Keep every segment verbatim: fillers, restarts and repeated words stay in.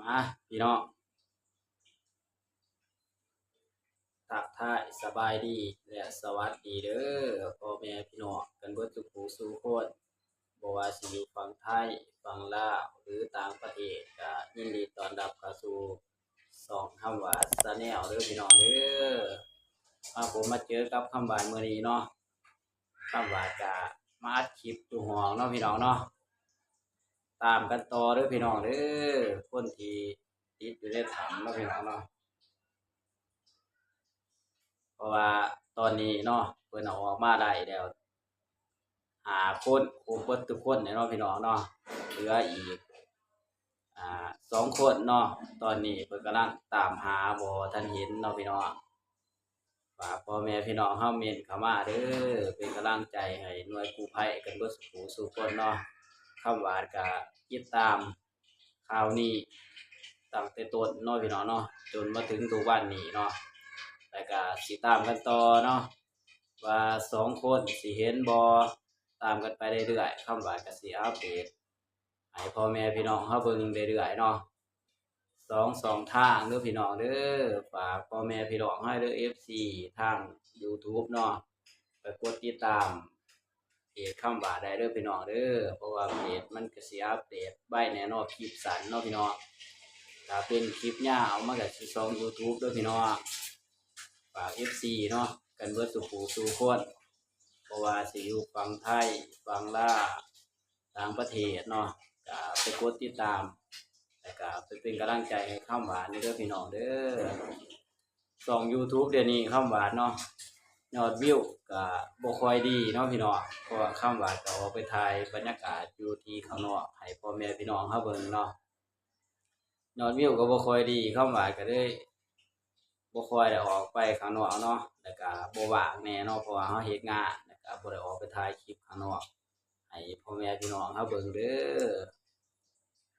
อ่ะ พี่น้อง ทักทายสบายดีและสวัสดีเด้อ พ่อแม่พี่น้องกันเบิดทุกผู้สู่คน บ่ว่าสิอยู่ฝั่งไทย ฝั่งลาว หรือต่างประเทศ ก็ยินดีต้อนรับเข้าสู่ช่องคำหวานแชนแนลเด้อพี่น้องเด้อ มาผมมาเจอกับคำหวานมื้อนี้เนาะ คำหวานก็มาอัดคลิปอยู่ห้องเนาะพี่น้องเนาะ ตามกันต่อเด้อพี่น้องเด้อ คนที่ติดอยู่ในถ้ำเนาะพี่น้องเนาะ เพราะว่าตอนนี้เนาะ เพิ่นเอาออกมาได้แล้ว ห้าคน ครบเบิดทุกคนแล้วเนาะพี่น้องเนาะ เหลืออีก อ่า สองคนเนาะ ตอนนี้เพิ่นกำลังตามหา บ่ทันเห็นเนาะพี่น้อง ฝากพ่อแม่พี่น้องเฮาเม้นเข้ามาเด้อ เป็นกำลังใจให้หน่วยกู้ภัยกันเบิดสู่ผู้สู่คนเนาะ คำหวานก็ติดตามข่าวนี้ตั้งแต่ต้นเนาะพี่น้องเนาะ จนมาถึงทุกวันนี้เนาะ แล้วก็สิตามกันต่อเนาะ ว่าสองคนสิเห็นบ่ ตามกันไปเรื่อยๆ คำหวานก็สิอัปเดตให้พ่อแม่พี่น้องเฮาเบิ่งเรื่อยๆเนาะ สองช่องทางเด้อพี่น้องเด้อ ฝากพ่อแม่พี่น้องเฮาเด้อ เอฟซี ทาง YouTube เนาะ ไปกดติดตามเพจคำหวานได้เด้อพี่น้องเด้อ เพราะว่าเพจมันก็สิอัปเดตไว้แน่นอน คลิปสั้นเนาะพี่น้อง ถ้าเป็นคลิปยาวมันก็สิช่อง YouTube เด้อพี่น้อง ฝาก เอฟซี เนาะ กันเบิดสู่ผู้สู่คน เพราะว่าสิอยู่ฝั่งไทย ฝั่งลาว ต่างประเทศเนาะ ก็ไปกดติดตาม แล้วก็ไปเป็นกำลังใจให้คำหวานเด้อพี่น้องเด้อ ช่อง YouTube เดี๋ยวนี้คำหวานเนาะ ยอดวิวก็บ่ค่อยดีเนาะพี่น้อง เพราะว่าคำหวานก็ออกไปถ่ายบรรยากาศอยู่ที่ข้างนอกให้พ่อแม่พี่น้องเฮาเบิ่งเนาะ ยอดวิวก็บ่ค่อยดี คำหวานก็เลยบ่ค่อยได้ออกไปข้างนอกเนาะ แล้วก็บ่ว่างแน่เนาะ เพราะว่าเฮาเฮ็ดงาน แล้วก็บ่ได้ออกไปถ่ายคลิปข้างนอก ให้พ่อแม่พี่น้องเฮาเบิ่งเด้อ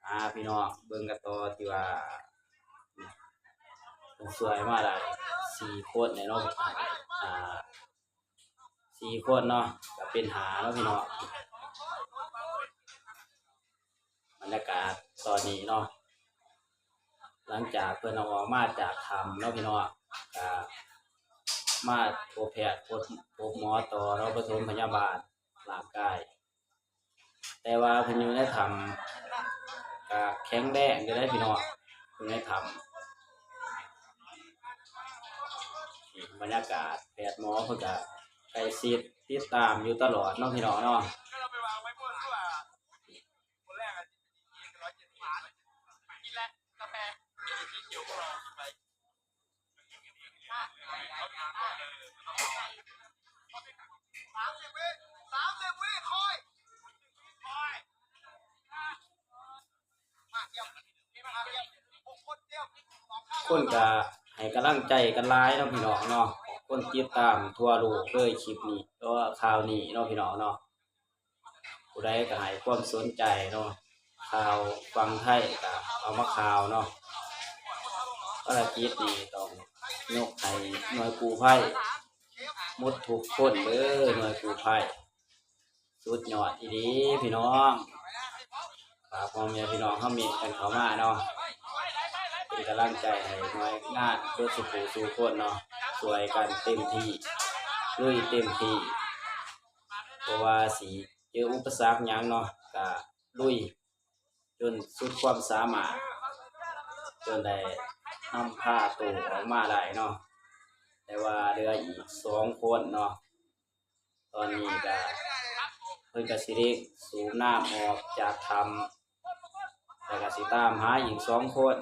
อ่า พี่น้องเบิ่งกันต่อที่ว่าเพิ่นช่วยมาได้สี่คนเนี่ยเนาะ อ่า สี่คนเนาะ ก็เป็นห้าเนาะพี่น้อง บรรยากาศตอนนี้เนาะ หลังจากเพิ่นเอาออกมาจากถ้ำเนาะพี่น้อง ก็มาพบแพทย์ พบ พบหมอต่อเนาะ ปฐมพยาบาลร่างกาย แต่ว่าเพิ่นอยู่ในถ้ำก็แข็งแรงอยู่เด้อพี่น้อง อยู่ในถ้ำ บรรยากาศแพทย์หมอเพิ่นก็ใกล้ชิดติดตามอยู่ตลอดเนาะพี่น้องเนาะ คนก็ให้กำลังใจกันหลายเนาะพี่น้องเนาะ คนติดตามทั่วโลกเลยคลิปนี้ หรือว่าข่าวนี้เนาะพี่น้องเนาะ ผู้ใดก็ให้ความสนใจเนาะ ข่าวฝั่งไทยก็เอามาข่าวเนาะ ภารกิจนี้ต้องยกให้หน่วยกู้ภัยหมดทุกคนเด้อ หน่วยกู้ภัย สุดยอดอีหลีพี่น้อง ฝากพ่อแม่พี่น้องเฮาเม้นกันเข้ามาเนาะ เป็นกำลังใจให้หน่วยงานเบิดสู่ผู้สู่คนเนาะ ช่วยกันเต็มที่ ลุยเต็มที่ เพราะว่าสิเจออุปสรรคหยังเนาะ ก็ลุยจนสุดความสามารถ จนได้นำพาตัวออกมาได้เนาะ แต่ว่าเหลืออีกสองคนเนาะ ตอนนี้ก็เพิ่นก็สิได้สูบน้ำออกจากถ้ำ แล้วก็สิตามหาอีกสองคน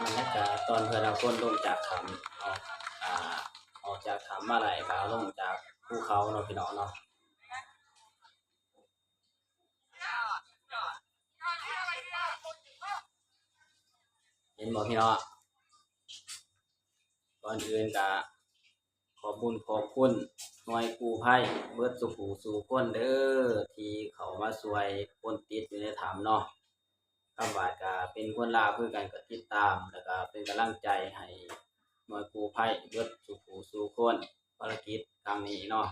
บรรยากาศตอนเพิ่นเอาคนลงจากถ้ำ ออก อ่า ออกจากถ้ำมาได้ ก็ลงจากภูเขาเนาะพี่น้องเนาะ เห็นบ่พี่น้อง ก่อนอื่นก็ขอบบุญขอบคุณหน่วยกู้ภัยเบิดสู่ผู้สู่คนเด้อ ที่เข้ามาช่วยคนติดอยู่ในถ้ำเนาะ คำหวาดก็เป็นคนลาวคือกัน ก็ติดตาม แล้วก็เป็นกำลังใจให้หน่วยกู้ภัยเบิดสู่ผู้สู่คน ภารกิจครั้งนี้เนาะ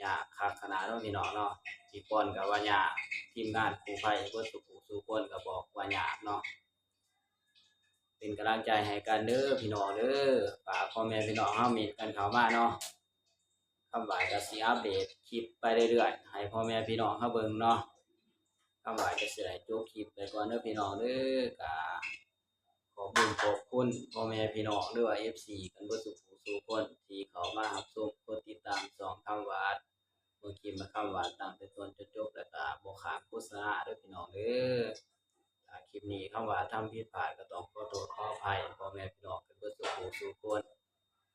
ยากคักขนาดเนาะพี่น้องเนาะ พี่ปอนก็ว่ายาก ทีมงานกู้ภัยเบิดสู่ผู้สู่คนก็บอกว่ายากเนาะ เป็นกำลังใจให้กันเด้อพี่น้องเด้อ ฝากพ่อแม่พี่น้องเฮาเม้นกันเข้ามาเนาะ คำหวาดก็สิอัปเดตคลิปไปเรื่อยๆ ให้พ่อแม่พี่น้องเฮาเบิ่งเนาะ คำหวาดก็สิได้จบคลิปไปก่อนเด้อพี่น้องเด้อ ก็ขอบบุญขอบคุณพ่อแม่พี่น้อง หรือว่า เอฟซี กันเบิดสู่ผู้สู่คนที่เข้ามารับชม กดติดตามช่องคำหวาด เบิ่งคลิปมาคำหวาดตั้งแต่ต้นจนจบ แล้วก็บ่ข้ามโฆษณาเด้อพี่น้องเด้อ ถ้าคลิปนี้คำหวาดทำผิดพลาดก็ต้องขอโทษขออภัยพ่อแม่พี่น้องกันเบิดสู่ผู้สู่คน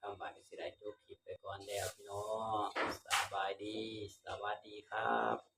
คำหวาดก็สิได้จบคลิปไปก่อนแล้วพี่น้อง สบายดี สวัสดีครับ